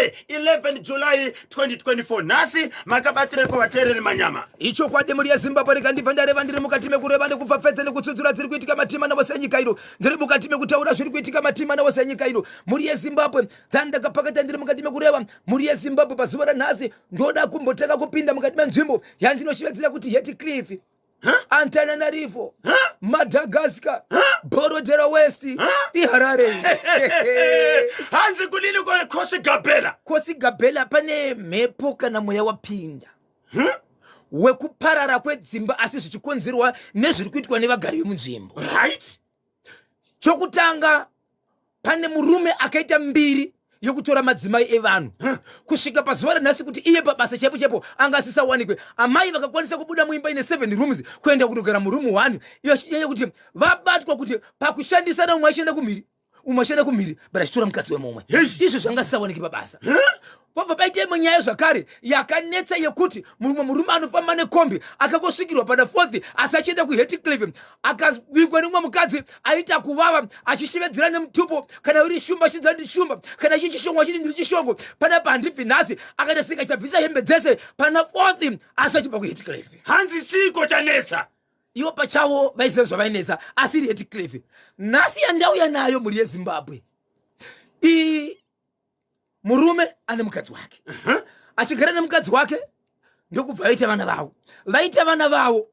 Thursday 11 July 2024. Nhasi makabatireko vateereri manyama. Ichokwadi mhuri yeZimbabwe, rikandibva ndareva ndiri mukati mekureva nekupfapfedza nekutsudzura dziri kuitika matima wose enyika ino. Ndiri mukati mekutaura zviri kuitika matima wose enyika ino. Mhuri yeZimbabwe, dzandakapakata ndiri mukati mekureva mhuri yeZimbabwe pazuva ranhasi ndoda kumbotanga kupinda mukati menzvimbo yandinoshevedzera kuti Hatcliffe. Antananarivo, Madagascar, Borrowdale West, iHarare. Hanzi kudini Kosi Gabela? Kosi Gabela pane mhepo kana mweya wapinda wekuparara kwedzimba, asi zvichikonzerwa nezviri kuitwa nevagari vemunzvimbo. Chokutanga, pane murume akaita mbiri yokutora madzimai evanhu kusvika pazuva ranhasi kuti iye pabasa chaipo chaipo anga asisawanikwe. Amai vakakwanisa kubuda muimba ine 7 rooms kuenda kundogara muroom 1 iyo, achinyanya kuti vabatwa kuti pakushandisana umwe achienda kumhiri, umwe achienda kumhiri, but achitora mukadzi wemumwe. Izvo zvanga asisawaniki pabasa. Pabva paita imwe nyaya zvakare yakanetsa yekuti mumwe murume anofamba nekombi akangosvikirwa pana fourth asi achienda kuHatcliffe, akavingwa nemumwe mukadzi aita kuvava achishevedzera nemutupo, kana uri shumba achinzi ndi shumba, kana chii chishongo achiti ndiri chishongo, panapa handibvi nhasi. Akaita sika chabvisa hembe dzese pana fourth asi achibva kuHatcliffe. Hanzi chiko chanetsa? Ivo pachavo vaiziva zvavainetsa, asi iri Hatcliffe nhasi yandauya nayo, mhuri yeZimbabwe, iyi murume ane mukadzi wake, achigara nemukadzi wake, ndokubva vaita vana vavo. Vaita vana vavo,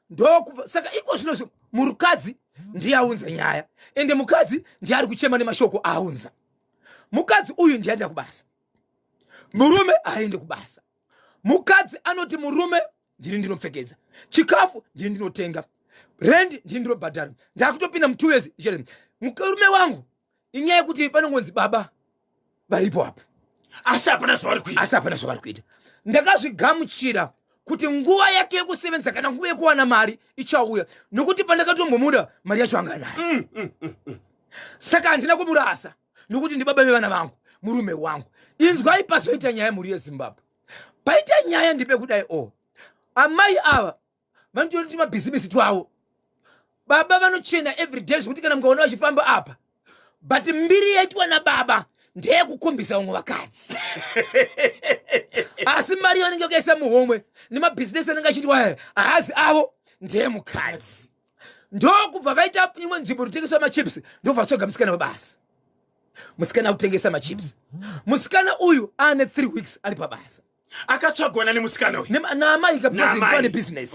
ndokubva saka iko zvino murukadzi ndiye aunza nyaya, ende mukadzi ndiye ari kuchema nemashoko aunza. Mukadzi uyu ndiye aenda kubasa, murume aende kubasa. Mukadzi anoti murume, ndini ndinopfekedza chikafu, ndini ndinotenga rendi, ndini ndinobhadhara, ndakutopinda mu2 years. Murume wangu, inyaya yekuti panongonzi baba varipo apo, asi hapana zvavari kuita. Asi hapana zvavari kuita. Ndakazvigamuchira kuti nguva yake yekusevenza kana nguva yekuwana mari ichauya, nokuti pandakatombomuda mari yacho anga nayo. Saka handina kumurasa nokuti ndibaba vevana vangu, murume wangu. Inzwai, pazoita nyaya, mhuri yeZimbabwe, paita nyaya ndipe kudai o amai ava vanotori mabhizimisi twavo. Baba vanochena everyday zvekuti kana mukaona vachifamba apa, but mbiri yaitwa nababa ndeyekukombisa vamwe vakadzi, asi mari yavanenge vakaisa muhomwe nemabhizinesi anenge achiitwa haazi avo, ndeyemukadzi. Ndokubva vaita imwe nzvimbo inotengeswa machips, ndobva vatsvaga musikana webasa, musikana akutengesa machips. Musikana uyu aane 3 weeks ari pabasa. Akatsvagwa nani musikana uyu? Naamai kaane business.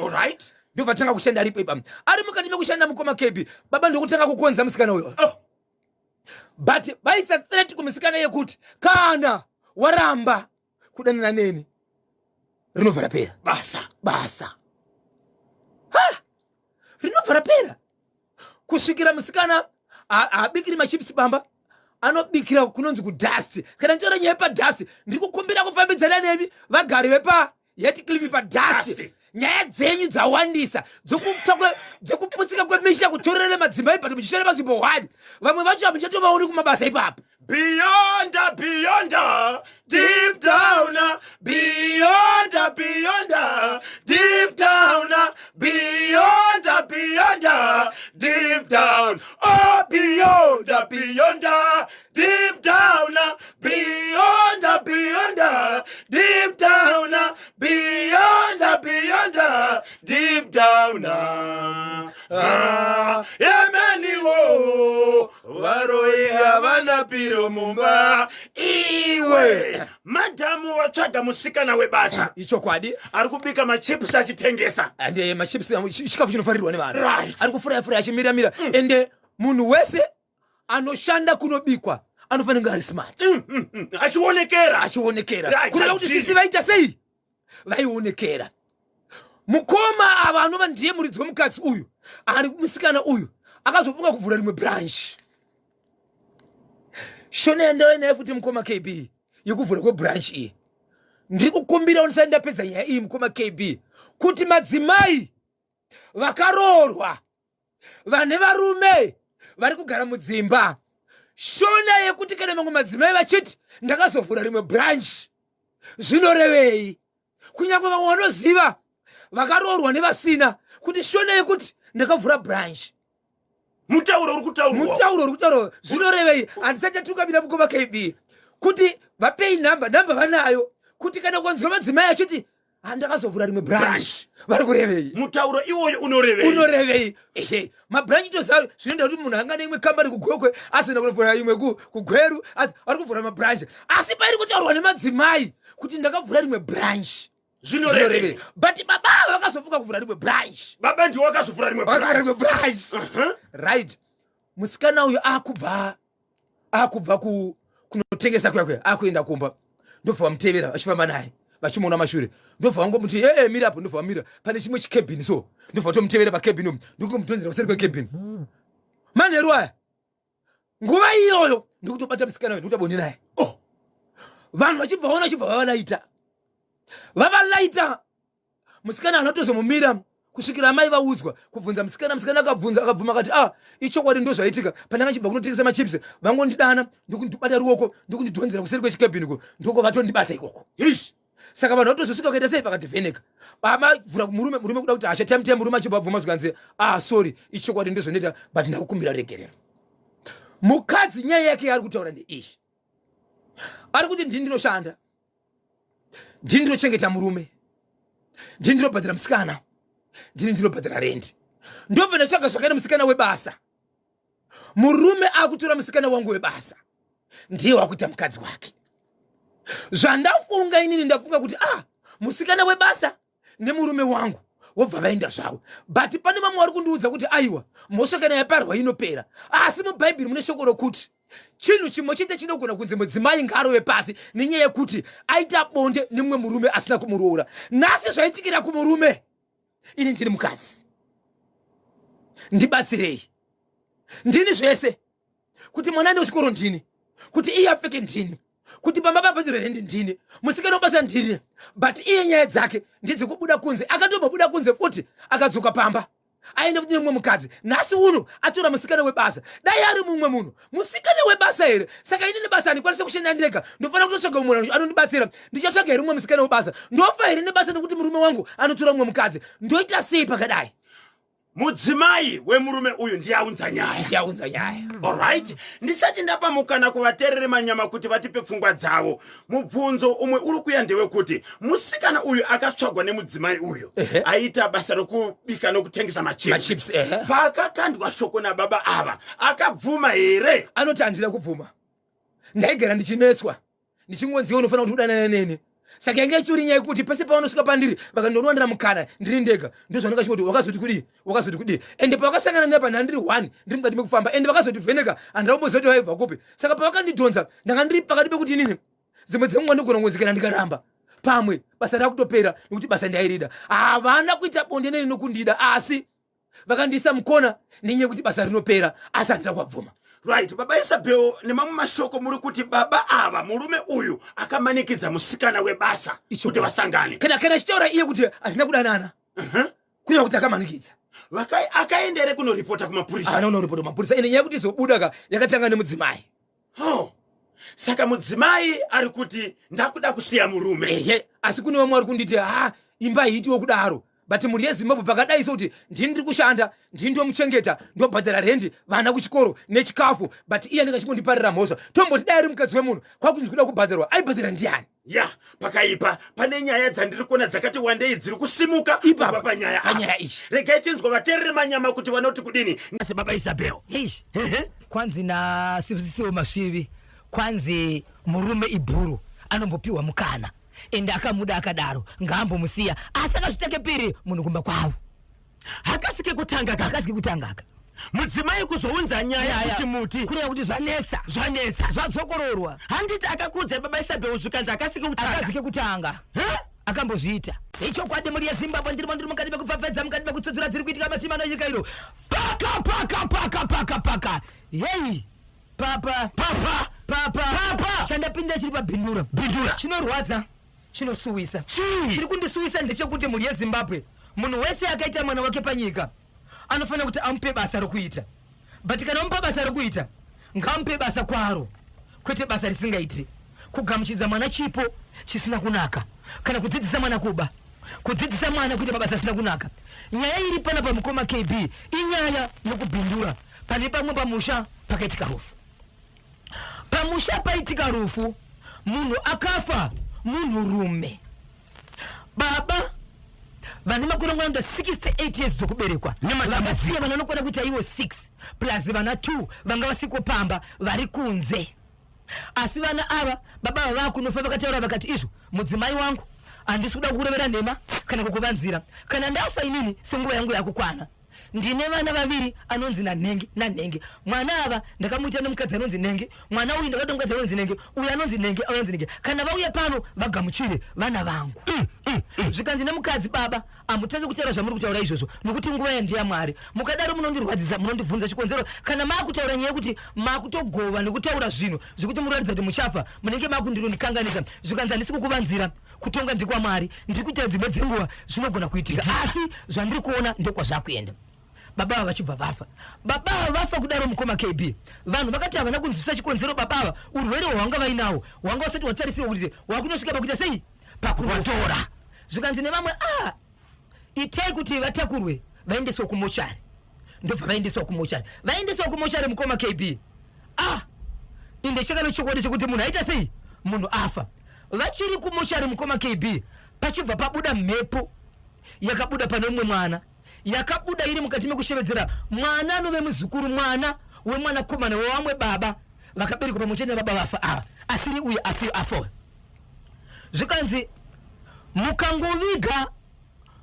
Ndobva tanga kushanda aripo ipa. Ari mukati mekushanda, mukoma KB, baba ndokutanga kukonza musikana uyo. But vaisa threat kumusikana yekuti kana waramba kudanana neni, rinobva rapera basa. Basa ha rinobva rapera, kusvikira musikana haabikiri machips bamba, anobikira kunonzi kudust. Kana nditora nyaya padust, ndiri kukumbira kufambidzana nemi vagari vepa Hatcliffe padust. Dust. Nyaya dzenyu dzawandisa dzekuputsika kwemisha, kutorera madzimai, but muchishanda panzvimbo 1, vamwe vacho hamuchatovaoni kumabasa ipapo. Beyond, beyond, deep down, beyond, beyond, deep down, beyond, beyond, deep down, oh, beyond, beyond, deep down, beyond, beyond, deep down, beyond, beyond, deep down. Ah, yemeniwo varoi havana piro mumba iwe. Madhamu vatsvaga musikana webasa. Ichokwadi. Ari kubika machips achitengesa. Ande machips chikafu chinofarirwa nevanhu. Ari kufuraya furaya, achimiramira, ende munhu wese anoshanda kunobikwa anofanira kunge ari smart. Achionekera. Achionekera. Kureva kuti sisi vaita sei, vaionekera. Mukoma ava anova ndiye muridzi wemukadzi uyu, ari musikana uyu akazofunga kuvhura rimwe branch. Shona yandauya nayo futi, mukoma KB, yekuvhura kwebranch iyi, ndiri kukumbira ndisati ndapedza nyaya iyi, mukoma KB, kuti madzimai vakaroorwa vane varume vari kugara mudzimba, shona yekuti kana mamwe madzimai vachiti ndakazovhura rimwe branch zvinorevei? Kunyange vamwe vanoziva vakaroorwa nevasina, kuti shona yekuti ndakavhura branch, mutauro uri kutaurwa. Mutauro uri kutaurwa zvinorevei? Handisati tatungamira, mukoma KB. Kuti vapei nhamba, nhamba vanayo, kuti kana kwanzwa madzimai achiti handakazovhura rimwe branch, vari kurevei? Mutauro iwoyo unorevei? Unorevei? Ehe, mabranch toziva zvinoenda kuti munhu anga neimwe kambani kuGokwe, azoenda kunovhura imwe kuGweru, ari kuvhura mabranch. Asi pairi kutaurwa nemadzimai kuti ndakavhura rimwe branch, zvinorevei? But baba ava vakazofunga kuvhura rimwe branch. Baba ndiwo vakazovhura rimwe Vakavhura rimwe branch. Right, musikana uyu akubva kunotengesa kuya kuya, akuenda kumba, ndobva vamutevera vachifamba naye, vachimuona mashure, ndobva vangomuti, "Ee, mira apo." Ndobva vamira pane chimwe chikebhini, so ndobva vatomutevera pakebhini umu, ndikungomudhonzera kuseri kwekebhini. Manheru aya, nguva iyoyo, ndikutobata musikana uyu, ndikuita bonde naye. Oh. Vanhu vachibva vaona, vachibva vavalaita, vavalaita. Musikana anotozomumira kusvikira amai vaudzwa kubvunza musikana. Musikana akabvunza, akabvuma, akati, "Ah, ichokwadi, ndo zvaitika. Pandanga chibva kunotengesa machips, vangondidana, ndokundibata ruoko, ndokundidhonzera kuseri kwechikebhini ko, ndoko vatondibata ikoko." Ish. Saka vanhu vatozosvika kuita sei, vakativheneka, amavhura murume. Murume kuda kuti hasha time time, murume achibva abvuma, zvikanzi, "Ah, sorry, ichokwadi, ndozvoneta, but ndakukumbira regerero." Mukadzi nyaya yake yaari kutaura ndeiyi. Ari kuti, "Ndini ndinoshanda, ndini ndinochengeta murume, ndini ndinobhadhara musikana, ndini ndinobhadhara rendi. Ndobva ndatsvaga zvakaita musikana webasa. Murume akutora musikana wangu webasa, ndiye wakuita mukadzi wake. Zvandafunga inini, ndafunga kuti, ah, musikana webasa nemurume wangu wobva vaenda zvavo. But pane vamwe vari kundiudza kuti, aiwa, mhosva kana yaparwa inopera. Asi muBhaibheri mune shoko rokuti chinhu chimwe chete chinogona kunzi mudzimai ngaarove pasi nenyaya yekuti aita bonde nemumwe murume asina kumuroora. Nhasi zvaitikira kumurume, ini ndiri mukadzi, ndibatsirei. Ndini zvese, kuti mwana aende kuchikoro ndini, kuti iye apfeke ndini, kuti pamba pabhadhirwe rendi ndini, musikana webasa ndini. But iye nyaya dzake ndedzekubuda kunze. Akatombobuda kunze futi, akadzoka pamba, aenda futi nemumwe mukadzi. Nhasi uno atora musikana webasa. Dai ari mumwe munhu, musikana webasa here? Saka inini basa handikwanisi kushanda ndega, ndofanira kutotsvaga mumwe munhu anondibatsira. Ndichatsvaga here mumwe musikana webasa? Ndofa here nebasa nekuti murume wangu anotora mumwe mukadzi? Ndoita sei pakadai?" Mudzimai wemurume uyu ndiye aunza nyaya. Ndiyaunza nyaya. Alright, ndisati ndapa mukana kuvateereri manyama kuti vatipe pfungwa dzavo, mubvunzo umwe uri kuya ndewekuti musikana uyu akatsvagwa nemudzimai uyu aita basa rokubika nokutengesa machips. Machips, ehe. Paakakandwa shoko nababa ava, akabvuma here? Anoti, "Handina kubvuma. Ndaigara ndichinetswa, ndichingonziwa unofanira kuti udanane neni. Saka yange ichiri nyaya yekuti pese pavanosvika pandiri, vakandonowandira mukana ndiri ndega, ndozvanonga chingoti, wakazoti kudii, wakazoti kudii. Ende pavakasangana nepa, ndandiri one, ndiri mukati mekufamba, ende vakazotivheneka, handina kumboziva kuti vaibva kupi. Saka pavakandidhonza, ndanga ndiri pakati pekuti inini dzimwe dzenguva ndogona kungonzikana, ndikaramba, pamwe basa rakutopera, nekuti basa ndairida. Havana kuita bonde neni nokundida, asi vakandiisa mukona nenyaya yekuti basa rinopera, asi handina kuvabvuma." Right, baba Isabel, nemamwe mashoko muri kuti baba ava, murume uyu akamanikidza musikana webasa kuti vasangane? Kana achitaura iye kuti hazvina kudanana, kureva kuti akamanikidza. Akaenda here kunoripota kumapurisa? Haana kunoripota kumapurisa. Ine nyaya yekuti izobuda ka, yakatanga nemudzimai. Oh. Saka mudzimai ari kuti, "Ndakuda kusiya murume." Ehe, asi kune vamwe vari kunditi, "Ha, imba haitiwo kudaro." But mhuri yeZimbabwe, pakadai sokuti ndini ndiri kushanda, ndini ndomuchengeta, ndobhadhara rendi, vana kuchikoro nechikafu, but iye anenge achingondiparira mhosva. Tomboti dai ari mukadzi wemunhu, kwakunzi kuda kubhadharwa, aibhadhara ndiani? Ya, pakaipa. Pane nyaya dzandiri kuona dzakati wandei dziri kusimuka Ipapa. kubva panyaya apa. Panyaya iyi. Regai tinzwa vateereri manyama kuti vanoti kudini. Asi baba Isabel. Eish. Kwanzi naSibusisiwo Masvivi, kwanzi murume ibhuru, anombopiwa mukana, ende akamuda akadaro ngaambomusiya, asi akazvitake piri munhu kumba kwavo. Hakasi kekutanga ka. Hakasi kekutanga ka. Mudzimai kuzounza nyaya kuti muti kureva kuti zvanetsa. Zvanetsa. Zvadzokororwa. Handiti akakuudza baba Isabel, zvikanzi hakasi kekutanga. Hakasi kekutanga. Huh? Akambozviita. Ichokwadi, mhuri yeZimbabwe, ndirimo, ndiri mukati mekupfapfedza, mukati mekutsudzura dziri kuitika matima nonyika ino. Paka paka paka paka paka, yei, papa. Papa. Papa. Papa. Chandapinda chiri paBhindura. Bhindura. Chinorwadza, chinosuwisa. Chii? Chiri kundisuwisa ndechekuti, mhuri yeZimbabwe, munhu wese akaita mwana wake panyika anofanira kuti amupe basa rokuita. But kana amupa basa rokuita, ngaamupe basa kwaro, kwete basa risingaiti. Kugamuchidza mwana chipo chisina kunaka, kana kudzidzisa mwana kuba, kudzidzisa mwana kuita mabasa asina kunaka. Nyaya iri pana pamukoma KB inyaya yokubhindura. Pane pamwe pamusha pakaitika rufu. Pamusha paitika rufu. Munhu akafa munhurume. Baba vane makore angana kuita 68 years dzokuberekwa vakasiya vana vanokwana kuita ivo 6 plus vana 2 vanga vasiko pamba vari kunze. Asi vana ava baba ava vakunofa vakataura vakati izvo mudzimai wangu handisi kuda kukurevera nhema kana kukuvanzira. Kana ndafa inini senguva yangu yakukwana. Ndine vana vaviri anonzi naNhengi naNhengi. Mwana ava ndakamuita nemukadzi anonzi Nhengi. Mwana uyu ndakaita mukadzi anonzi Nhengi. Uyu anonzi Nhengi, uyu anonzi Nhengi. Kana vauya pano vagamuchire vana vangu. Zvikanzi nemukadzi baba hamutange kutaura zvamuri kutaura izvozvo nokuti nguva yandiya Mwari. Mukadaro munondirwadzisa munondibvunza chikonzero kana makutaura nyaya yekuti makutogova nekutaura zvinhu zvekuti munoratidza kuti muchafa munenge makundirondikanganisa. Zvikanzi handisi kukuvanzira. Kutonga ndekwaMwari, ndiri kuita dzimwe dzenguva zvinogona kuitika, asi zvandiri kuona ndokwazvakuenda. Baba ava vachibva vafa. Baba ava vafa kudaro mukoma KB, vanhu vakati havana kunzwisisa chikonzero baba ava urwere hwavanga vainawo hwanga usati hwatarisirwa kuti hwakunosvika pakuita sei pakuvatora. Zvikanzi nevamwe ah, itai kuti vatakurwe vaendeswe kumochari. Ndobva vaendeswa kumochari, vaendeswa kumochari mukoma KB. Ah, inde chakave chokwadi chekuti munhu aita sei, munhu afa. Vachiri kumochari mukoma KB, pachibva pabuda mhepo yakabuda pane umwe mwana, yakabuda iri mukati mekushevedzera mwana anove muzukuru, mwana wemwanakomana wevamwe baba vakaberekwa pamwe chete nababa vafa ava, asiri uye afi afa. Zvikanzi mukangoviga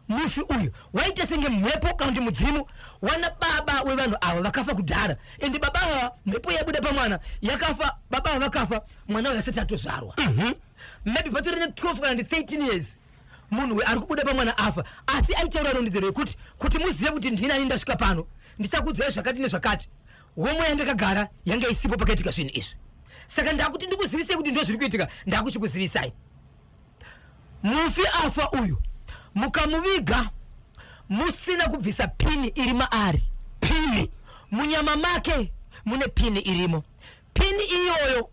mufi uyu waita senge mhepo kana kuti mudzimu wana baba wevanhu ava vakafa kudhara, ende baba ava mhepo yabuda pamwana yakafa, baba ava vakafa mwana uyu asati atozvarwa. Maybe patori ne 12 kana 13 years munhu uyu ari kubuda pamwana afa, asi aitaura rondedzero yekuti kuti muzive kuti ndini ani ndasvika pano, ndichakuudzai zvakati nezvakati. Homwe yandakagara yanga isipo pakaitika zvinhu izvi, saka ndakuti ndikuzivisei kuti ndo zviri kuitika, ndakuchikuzivisai. Mufi afa uyu mukamuviga musina kubvisa pini iri maari, pini munyama make mune pini irimo, pini iyoyo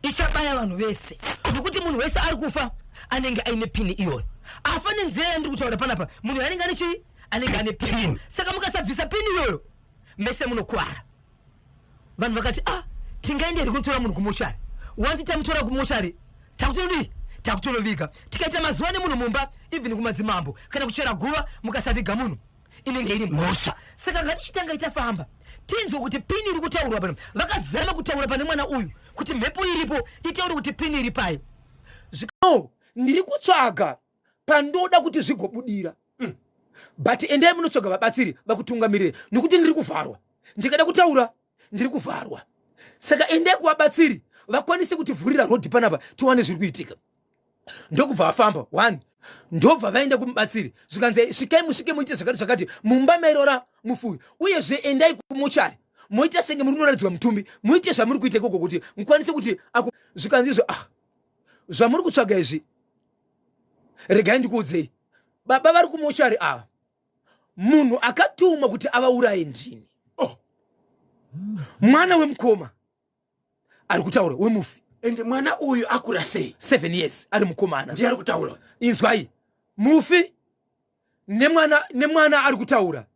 ichabaya vanhu vese, nokuti munhu wese ari kufa anenge aine pini iyoyo. Afa nenzira yandiri kutaura panapa, munhu anenge ane chii? Anenge ane pini. Saka mukasabvisa pini iyoyo mese munokwara. Vanhu vakati ah, tingaende here kunotora munhu kumochari? Wanzi tamutora kumochari takutonodii? Takutonoviga. Tikaita mazuva nemunhu mumba, even kumadzimambo kana kuchera guva, mukasaviga munhu inenge iri mhosva. Saka ngatichitanga tafamba tinzwe kuti pini iri kutaurwa pano. Vakazama kutaura pane mwana uyu kuti mhepo iripo itaure kuti pini iri pai. No, ndiri kutsvaga pandoda kuti zvigobudira. But endai munotsvaga vabatsiri vakutungamirire, nokuti ndiri kuvharwa. Ndikada kutaura ndiri kuvharwa. Saka endai kuvabatsiri vakwanise kutivhurira rodhi panapa tiwane zviri kuitika. Ndokubva vafamba one, ndobva vaenda kumubatsiri, zvikanzi svikai musvike muite zvakati zvakati mumba mairora mufuyi, uyezve endai kumochari moita senge muri kunoratidzwa mutumbi, muite zvamuri kuita ikoko kuti mukwanise kuti zvikanzi izvo ah, zvamuri kutsvaga izvi regai ndikuudzei, baba vari kumochari ava munhu akatumwa kuti avauraye ndini. Oh. Mwana wemukoma ari kutaura wemufi, ende mwana uyu akura sei? 7 years ari mukomana ndiye ari kutaura. Inzwai, mufi nemwana ari kutaura.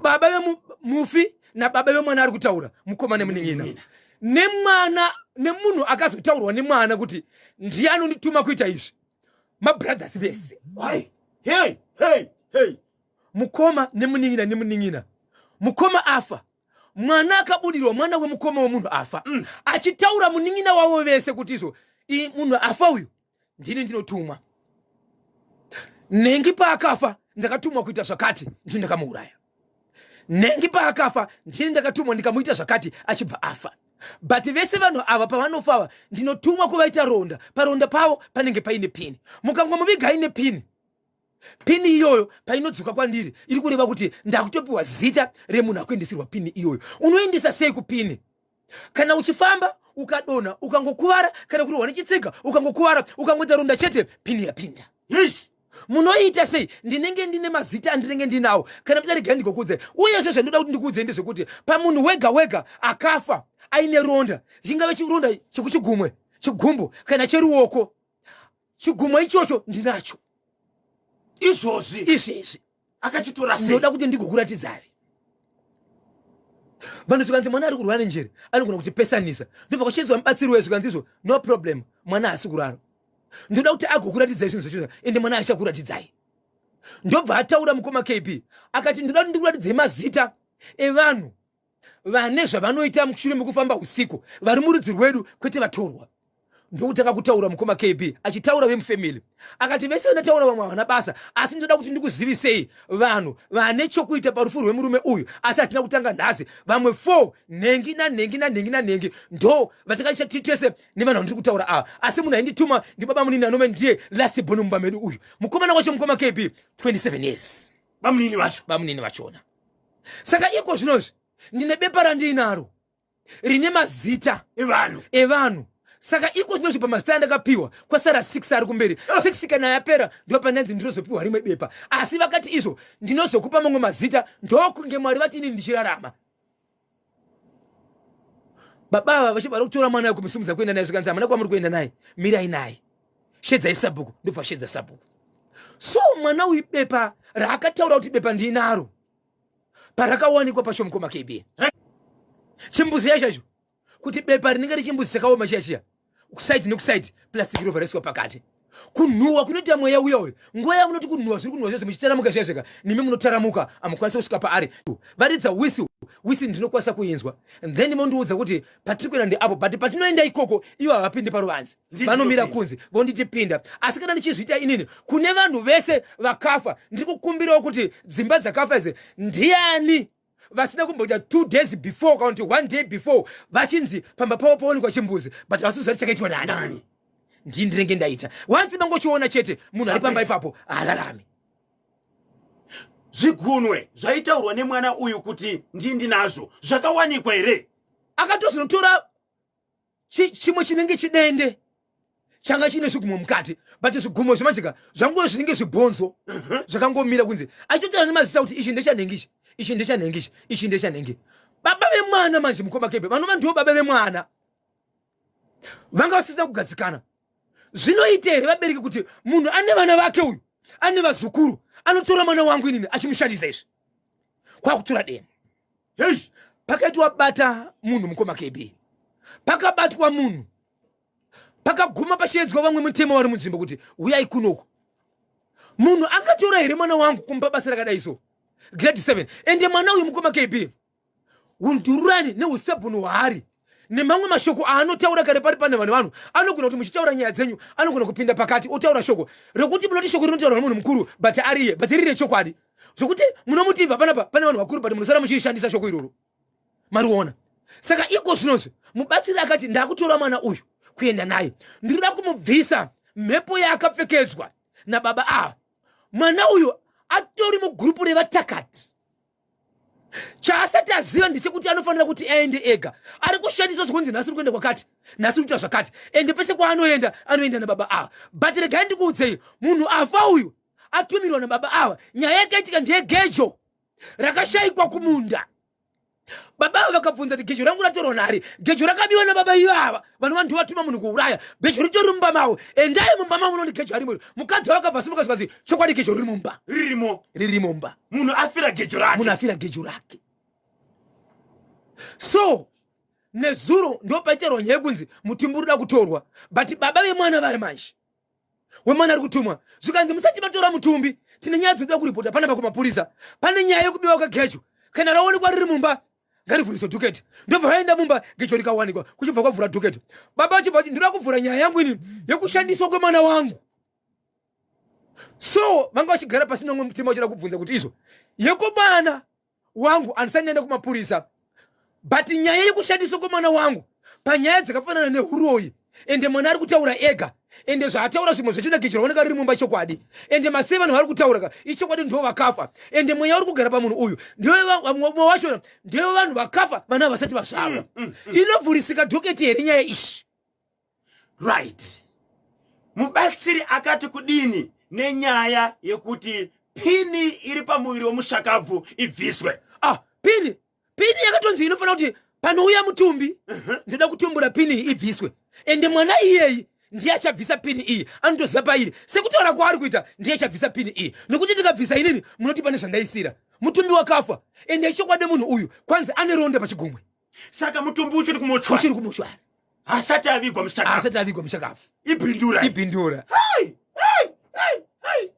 Baba vemufi nababa vemwana ari kutaura, mukoma nemunin'ina, nemwana nemunhu akazotaurwa nemwana kuti ndiye anondituma kuita izvi, mabrothers vese. Hey, hey, hey, hey. Mukoma nemunin'ina nemunin'ina, mukoma afa, mwana akabudirwa, mwana wemukoma wemunhu afa, achitaura munin'ina wavo vese kuti izvo munhu afa uyu ndini ndinotumwa. Nhengi paakafa ndakatumwa kuita zvakati, ndini ndakamuuraya. Nhengi paakafa ndini ndakatumwa ndikamuita zvakati, achibva afa. But vese vanhu ava pavanofa ava ndinotumwa kuvaita ronda, paronda pavo panenge paine pini. Mukangomuviga ine pini, pini iyoyo painodzoka kwandiri iri kureva kuti ndakutopiwa zita remunhu akuendesirwa pini iyoyo. Unoendesa sei kupini? Kana uchifamba ukadonha ukangokuvara, kana kurohwa nechitsiga ukangokuvara, ukangoita ronda chete, pini yapinda. Yes. Munoita sei? Ndinenge ndine mazita andinenge ndinawo. Kana muchida regai ndikukudzei. Uyezve zvandoda kuti ndikuudzei ndezvekuti pamunhu wega wega akafa aine ronda, chingave chironda chekuchigumwe, chigumbu kana cheruoko, chigumwe ichocho ndinacho izvozvi izvezvi akachitora sei? Ndinoda kuti ndigokuratidzai. Vanhu zvikanzi mwana ari kurwara nenjere, anogona kutipesanisa. Ndobva kwashedzwa mubatsiri wezvo, zvikanzi izvo no problem, mwana haasi kurara, ndoda kuti agokuratidzai zvinhu zvacho, ende mwana achakuratidzai. Ndobva ataura mukoma KB akati, ndoda kuti ndikuratidzei mazita evanhu vane zvavanoita mushure mekufamba usiku, vari murudzi rwedu, kwete vatorwa. Ndokutanga kutaura mukoma KB achitaura vemufamily, akati vese vandataura vamwe havana basa, asi ndoda kuti ndikuzivisei vanhu vane chokuita parufu rwemurume uyu, asi hatina kutanga nhasi. Vamwe 4, nhengi nanhengi nanhengi nanhengi, ndo vatakaita tese nevanhu vandiri kutaura ava, asi munhu aindituma ndibaba munini anove ndiye last born mumba medu uyu. Mukomana wacho, mukoma KB, 27 years. Bamunini vacho. Bamunini vachona. Saka iko zvinozvi ndine bepa randiinaro rine mazita evanhu. Evanhu. Saka iko zvinozvi pamazita andakapiwa kwasara 6 ari kumberi. 6 kana yapera ndo pandanzi ndinozopiwa rimwe bepa, asi vakati izvo ndinozokupa mamwe mazita ndokunge Mwari vati inini ndichirarama. Baba ava vachibva kutora mwana kumusimudza kuenda naye, zvikanzi hamuna kwamuri kuenda naye, mirai naye, shedzai sabhuku. Ndobva shedza sabhuku. So mwana uyu bepa raakataura kuti bepa ndinaro, parakawanikwa pacho, mukoma KB, chimbuzi yacho kuti bepa rinenge richimbuzi chakaoma chiya chiya, kusaidi nekusaidi plastic rovha raiswa pakati. Kunhuhwa kunoita mweya uya uyu, nguva yamunoti kunhuhwa, zviri kunhuhwa zvese muchitaramuka zviya zvega, nemi munotaramuka, hamukwanisi kusvika paari. Varidza wisi wisi, ndinokwanisa kuinzwa, then vondiudza kuti patiri kuenda ndeapo, but patinoenda ikoko ivo havapindi paruvanze, vanomira kunze vonditi pinda. Asi kana ndichizviita inini kune vanhu vese vakafa, ndiri kukumbirawo kuti dzimba dzakafa idzi, ndiani vasina kumboita 2 days before kana kuti one day before vachinzi pamba pavo paonekwa chimbuzi, but vasiziva kuti chakaitwa nani? Nani? Ndii ndinenge ndaita. Wanzi mangochiona chete, munhu ari pamba ipapo haararami. Zvigunwe zvaitaurwa nemwana uyu kuti ndii ndinazvo zvakawanikwa here? Akatozonotora chimwe chinenge chidende changa chiine zvigumwe mukati, but zvigumwe zvemajika zvanguve zvinenge zvibhonzo zvakangomira kunze. Achitotaura nemazita kuti ichi ndechanhengi, ichi, ichi ndechanhengi, ichi, ichi ndechanhengi. Baba vemwana manje, mukoma Kebe, vanova ndivo baba vemwana, vanga vasisina kugadzikana. Zvinoita here vabereki kuti munhu ane vana vake uyu, ane vazukuru, anotora mwana wangu inini achimushandisa izvi? Kwakutora demo. Hei. Pakaitwa bata munhu, mukoma KB, pakabatwa munhu, pakaguma pashedzwa vamwe mutemo vari munzvimbo kuti uyai kunoku. Munhu angatora here mwana wangu kumupa basa rakadai so, grade 7? Ende mwana uyu, mukoma KB, undururani neusebhunu hwaari nemamwe mashoko aanotaura kare pari pane vanhu, anogona kuti muchitaura nyaya dzenyu anogona kupinda pakati otaura shoko rekuti munoti shoko rinotaurwa nemunhu mukuru, but ariye, but riri rechokwadi, zvokuti munomuti ibva panapa pane vanhu vakuru, but munosara muchirishandisa shoko iroro, mariona. Saka iko zvinozvi mubatsiri akati ndakutora mwana uyu kuenda naye, ndinoda kumubvisa mhepo yaakapfekedzwa nababa ava. Mwana uyu atori mugurupu revatakati. Chaasati aziva ndechekuti anofanira kuti aende ega. Ari kushandiswa zvekunzi nhasi uri kuenda kwakati, nhasi uri kuita zvakati, ende pese kwaanoenda anoenda nababa ava. But regai ndikuudzei, munhu afa uyu atumirwa nababa ava. Nyaya yakaitika ndeyegejo rakashayikwa kumunda. Baba ava vakabvunza kuti gejo rangu ratorwa nari? Gejo rakabiwa nababa ivava vanova ndivo vatuma munhu kuuraya. Gejo ritori mumba mavo, endai mumba mavo munoni gejo arimo. Mukadzi wavo akabva simuka, zvikanzi chokwadi gejo riri mumba. Ririmo. Riri mumba. Munhu afira gejo rake. Munhu afira gejo rake. So nezuro ndo paitaurwa nyaya yekunzi mutumbi uri kuda kutorwa, but baba vemwana vaya manje, wemwana ari kutumwa, zvikanzi musati matora mutumbi, tine nyaya dzinoda kuripota panapa kumapurisa. Pane nyaya yekubiwa kwegejo, kana raonekwa riri mumba ngarivhuriswe docket. Ndobva vaenda mumba, gejo rikawanikwa, kuchibva kwavhura docket. Baba vachibva vati ndoda kuvhura nyaya yangu ini yekushandiswa kwemwana wangu. So vanga vachigara pasi nomwe mutema vachida kubvunza kuti izvo yekumwana wangu handisati ndaenda kumapurisa, but nyaya yekushandiswa kwemwana wangu panyaya dzakafanana neuroyi, ende mwana ari kutaura ega, ende zvaataura zvimwe zvacho nagejo raoneka riri mumba chokwadi, ende masei vanhu vari kutaura ka ichokwadi, ndo vakafa, ende mweya uri kugara pamunhu uyu ndewemwe wacho, ndewe vanhu vakafa vana vasati vazvarwa. Inovhurisika docket here nyaya ishi? Right, mubatsiri akati kudini nenyaya yekuti pini iri pamuviri wemushakabvu ibviswe? Ah, pini yakatonzi inofanira kuti panouya mutumbi, ndoda kutumbura pini iyi ibviswe, ende mwana iyeyi ndiye achabvisa pini iyi, anotoziva pairi. Sekutaura kwaari kuita, ndiye achabvisa pini iyi, nokuti ndikabvisa inini munoti pane zvandaisira. Mutumbi wakafa, ende chokwadi munhu uyu kwanzi ane ronda pachigumwe. Saka mutumbi uchiri kumochwari. Uchiri kumochwari. Asati avigwa mushakafu. Asati avigwa mushakafu. Ibhindura. Ibhindura. Hai, hai, hai, hai.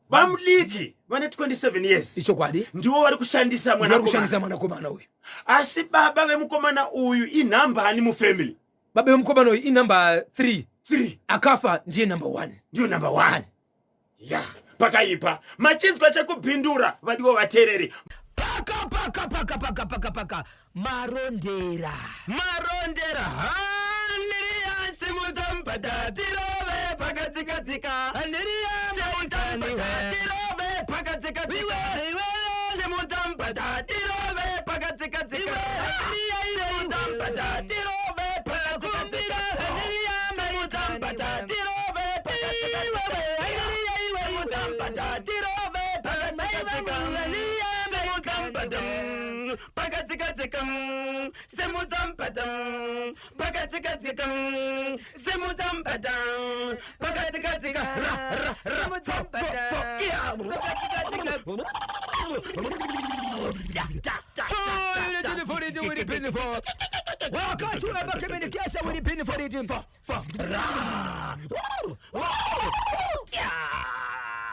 Vamudiki vane 27 years. Ichokwadi. Ndivo vari kushandisa mwana. Vari kushandisa mwanakomana uyu. Asi baba vemukomana uyu inhamba ani mufamily? Baba vemukomana uyu inumber 3. 3. Akafa ndiye number 1. Ndiyo number 1. Ya, pakaipa. Machinzwa chekubhindura, vadiwa vateereri. Paka paka paka paka paka paka marondera. Marondera handiriya simudza mubhadha tirove pakatsika-tsika. Handiriya simudza mubhadha tirove pakatsika-tsika. Simudza mubhadha tirove pakatsika-tsika. Simudza mubhadha tirove pakatsika-tsika. Simudza mubhadha tirove pakatsika-tsika. Simudza mubhadha tirove pakatsika-tsika. Simudza mubhadha pakatsika-tsika. Simudza mubhadha pakatsika-tsika. Simudza mubhadha pakatsika-tsika. Ra ra ra fo fo fo iya. Ya, ta, ta, ta, ta, ta. Wakachuramba kemenikiasha wiri pini foriti fo fo ra. Ya.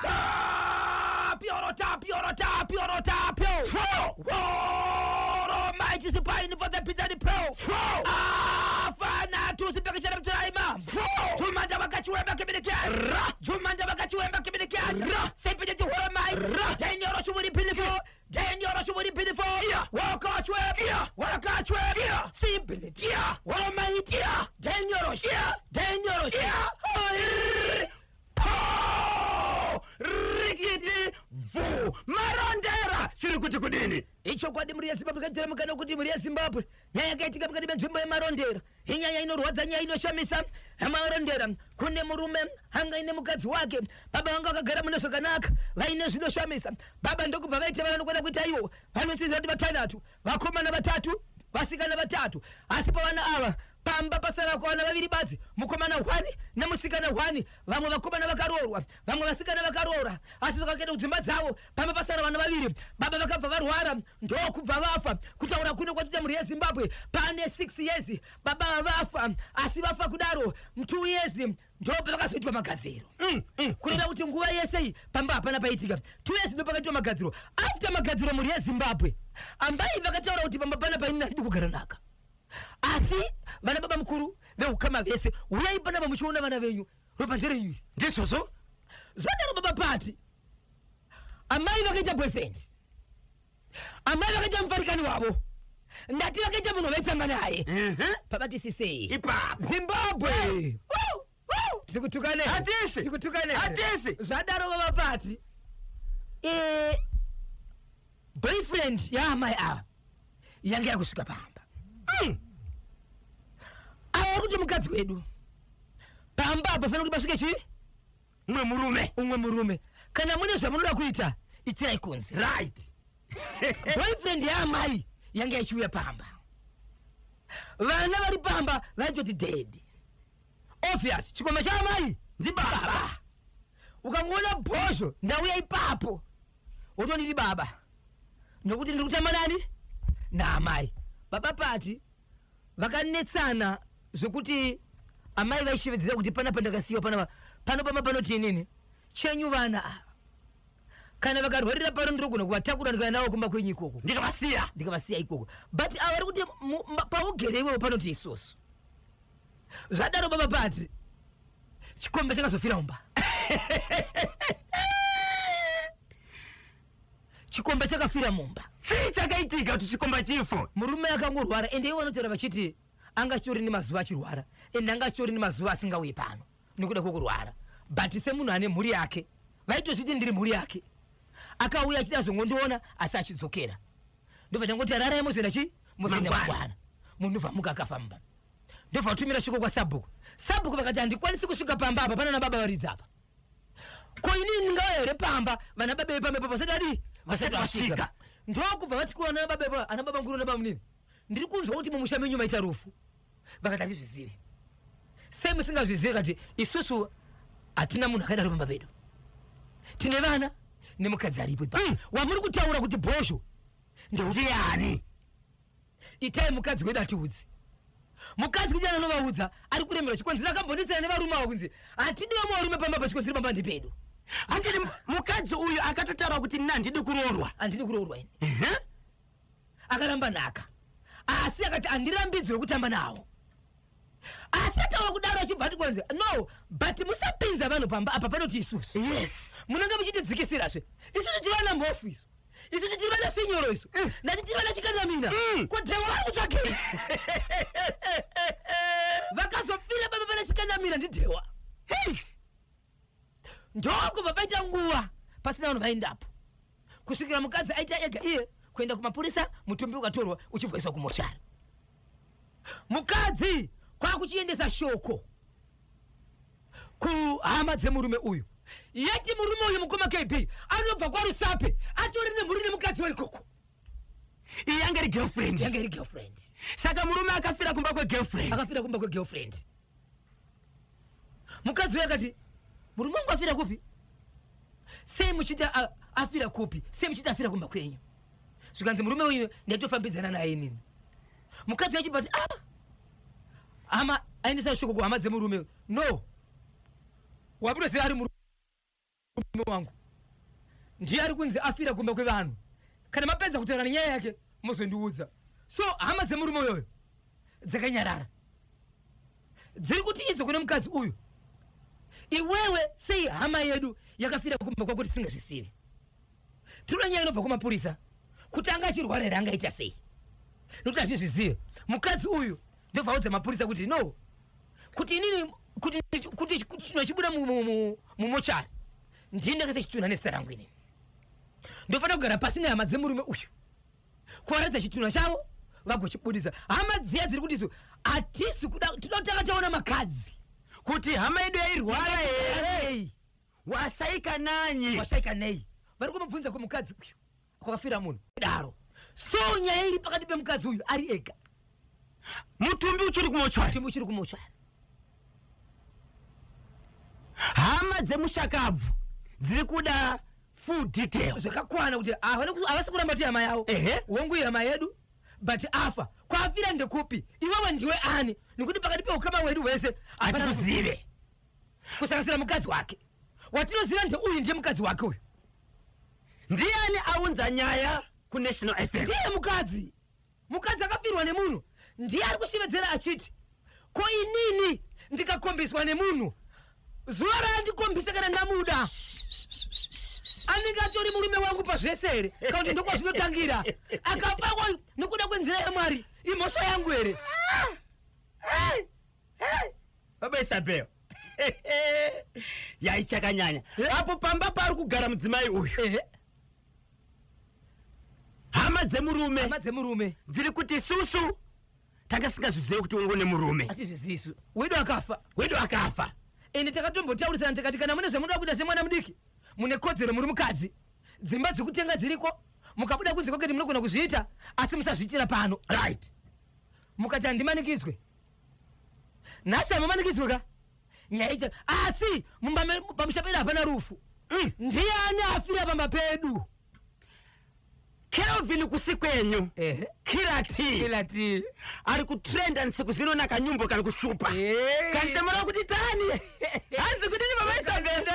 Tapioro tapioro tapioro tapio. Fo. Woro mighty spine for the pizza the pro. Fo. Afana tusipekeshera mturaima. Fo. Jumanja wakachiwemba kemenikiasha. Ra. Jumanja wakachiwemba kemenikiasha. Ra. Sepide jihoro mai. Ra. Daniel Shuwiri pini fo. Daniel Shuwiri pini fo. Yeah. Wakachwe. Yeah. Wakachwe. Yeah. Sipide. Yeah. Woro mai. Yeah. Daniel. Yeah. Daniel. Yeah. Po. Rikiti vu. Marondera chiri kuti kudini? Ichokwadi mhuri yeZimbabwe, kaitira mukana kuti mhuri yeZimbabwe, nyaya yakaitika pakati penzvimbo yeMarondera inyaya inorwadza, nyaya inoshamisa. Marondera kune murume anga ine mukadzi wake. Baba vanga vakagara mune zvakanaka, vaine zvinoshamisa. Baba ndokubva vaita vana vanokwada kuita ivo vanotsidzira kuti vatanhatu, vakomana vatatu, vasikana vatatu. Asi pavana ava pamba pasara kuvana vaviri badzi, mukomana 1 nemusikana 1. Vamwe vakomana vakaroorwa, vamwe vasikana vakaroora, asi zvakaenda kudzimba dzavo. Pamba pasara vana vaviri. Baba vakabva varwara ndokubva vafa. Kutaura kuno kwatita, mhuri yeZimbabwe, pane 6 years baba vafa. Asi vafa kudaro, 2 years ndopavakazoitwa magadziro. Kureva kuti nguva yese iyi pamba hapana paitika. 2 years ndopakaitwa magadziro. After magadziro, mhuri yeZimbabwe, ambai vakataura kuti pamba pana paini handidi kugara naka. Asi vana baba mukuru veukama vese, uyai panapa muchiona vana venyu, ropa nderenyu. Ndizvozvo. Zvadaro, baba pati amai vakaita boyfriend, amai vakaita mufarikani wavo, ndati vakaita munhu vaitamba naye. Pabatisisei. Ipapo. Zimbabwe, tikutukane. Hatisi. Tikutukane. Hatisi. Zvadaro, baba pati boyfriend yaamai ava yange yakusvika pamba. Ava kuti mukadzi wedu pamba apa fanira kuti pasvike chii? Mumwe murume. Umwe murume. Kana mune zvamunoda kuita, itirai kunze. Boyfriend yaamai yange yachiuya pamba. Vana vari pamba vaitoti daddy, obvious chikomba chaamai ndibaba. Ukangoona bhozho ndauya ipapo, wotonditi baba, nokuti ndiri kutamba nani? Naamai. Baba pati vakanetsana zvekuti amai vaishevedzera kuti panapa ndakasiyiwa panapa pano pamba panoti inini chenyu vana ava kana vakarwarira pano ndinogona kuvatakura ndikaenda navo kumba kwenyu ikoko. Ndikavasiya. Ndikavasiya ikoko. But ava vari kuti paugere iwewo panoti isusu. Zvadaro, baba pati chikombe chakazofira mumba. Chikombe chakafira mumba. Chii chakaitika kuti chikomba chifo? Murume akangorwara, ende ivo vanotaura vachiti anga achitori nemazuva achirwara, ende anga achitori nemazuva asingauyi pano nekuda kwekurwara. But semunhu ane mhuri yake, vaitozviti ndiri mhuri yake, akauya achida azongondiona asi achidzokera. Ndobva tangoti ararai, mozoenda chi mozoenda Mangwana. mangwana. Munhu ndobva amuka akafamba, ndobva vatumira shoko kwasabhuku. Sabhuku vakati handikwanisi kusvika pamba apa, pana nababa varidzi apa. Ko inini ndingauya here pamba vana baba vepamba ipapo vasati vadii, vasati vasvika? Vasvika. Ndokubva vati kuana baba ipapo, ana baba nguru nababa munini, ndiri kunzwa kuti mumusha menyu maita rufu. Vakati handizvizivi. Sei musingazvizivi? Kati isusu hatina munhu akadaro pamba pedu, tine vana. Nemukadzi aripo ipa wamuri kutaura kuti bhozho Ndiani? Itai mukadzi wedu atiudzi. Mukadzi kuti anovaudza ari kuremerwa chikonzero akambonetsana nevarume avo kunzi hatidi vamwe varume pamba pachikonzero pamba ndepedu. Handiti mukadzi uyu akatotaura kuti nini handidi kuroorwa? Handidi kuroorwa ini. Akaramba nhaka asi akati handirambidzwe kutamba nawo, asi ataura kudaro achibva ati kwanzi no, but musapinza vanhu pamba apa panoti isusu munenge muchitidzikisirazve. Isusu tiri vana mhofu, isu isusu tiri vana sinyoro, isu ndati tiri vana chikanamina. Kodhewa vari kutsvakei? Vakazopfira pamba pana chikanamira ndidhewa. Ndokubva paita nguva pasina vanhu vaendapo kusvikira mukadzi aita ega iye kuenda kumapurisa, mutumbi ukatorwa uchibvaiswa kumochari. Mukadzi kwakuchiendesa shoko kuhama dzemurume uyu, yeti murume uyu, mukoma KB, anobva kwaRusape, atori nemhuri nemukadzi weikoko. Iyi yanga iri girlfriend? Yanga iri girlfriend. Saka murume akafira kumba kwegirlfriend? Akafira kumba kwegirlfriend. Mukadzi uyu akati, "Murume wangu afira kupi? Sei muchiti afira kupi? Sei muchiti afira kumba kwenyu?" Zvikanzi, "Murume uyu ndaitofambidzana naye inini." Mukadzi uyu achibva ati, "Ah, hama," aendesa shoko kuhama dzemurume, "No, wabudoziva ari murume wangu ndiye ari kunzi afira kumba kwevanhu. Kana mapedza kutaura nenyaya yake mozondiudza." So hama dzemurume uyoyo dzakanyarara, dziri kuti idzo kune mukadzi uyu, "Iwewe sei hama yedu yakafira kumba kwako tisingazvisivi? Tinoda nyaya inobva kumapurisa kuti anga achirwara here, angaita sei, nokuti hazvizvizive." Mukadzi uyu ndobva audza mapurisa kuti no, kuti inini kuti chinochibuda mumochari ndini ndakaisa chitunha nezita rangu. Inini ndofanira kugara pasi nehama dzemurume uyu kuvaratidza chitunha chavo vagochibudisa. Hama dziya dziri kuti isu hatisi kuda, toda kutanga taona makadzi kuti hama yedu yairwara here. Hey. Wasaika nanyi? Washaika nei? Vari kumubvunza kumukadzi uyu kwakafira munhu daro. So nyaya iri pakati pemukadzi uyu ari ega. Mutumbi uchiri kumochwari? Mutumbi uchiri kumochwari. Hama dzemushakabvu dziri kuda full detail. Zvakakwana kuti havasi kuramba kuti hama yavo hongu hama yedu, but afa kwaafira ndekupi? Iwewe ndiwe ani? Nekuti pakati peukama hwedu hwese hapana. Hatikuzive. Kusanganisira mukadzi wake watinoziva ndeuyu, ndiye mukadzi wake uyu. Ndiani aunza nyaya kuNational FM? Ndiye mukadzi. Mukadzi akafirwa nemunhu ndiye ari kushevedzera achiti, "Ko inini ndikakombiswa nemunhu, zuva raandikombisa kana ndamuda, anenge atori murume wangu pazvese here? Kana kuti ndokwazvinotangira? Akafa nekuda kwenzira yaMwari, imhosva yangu here?" Baba Isabel, yaichakanyanya apo pamba pari kugara mudzimai uyu. Hama dzemurume Hama dzemurume dziri kuti isusu tanga singazvizive kuti ungo nemurume. Hatizvizivisu, wedu akafa. Wedu akafa. Ende takatombotaurisana takati kana mune zvamunoda kuita semwana mudiki, mune kodzero, muri mukadzi, dzimba dzekutenga dziriko, mukabuda kunze kweketi munogona kuzviita, asi musazviitira pano. Mukati handimanikidzwe. Nhasi hamumanikidzwe ka nyaya ita, asi mumba pamusha pedu hapana rufu. Ndiani afira pamba pedu? Kelvin Kusikwenyu. Kirati. Kilati. Ari kutrenda nsiku zino nakanyumbo kari kushupa. Kansemera kuti tani hanzi kudini, baba Isabel?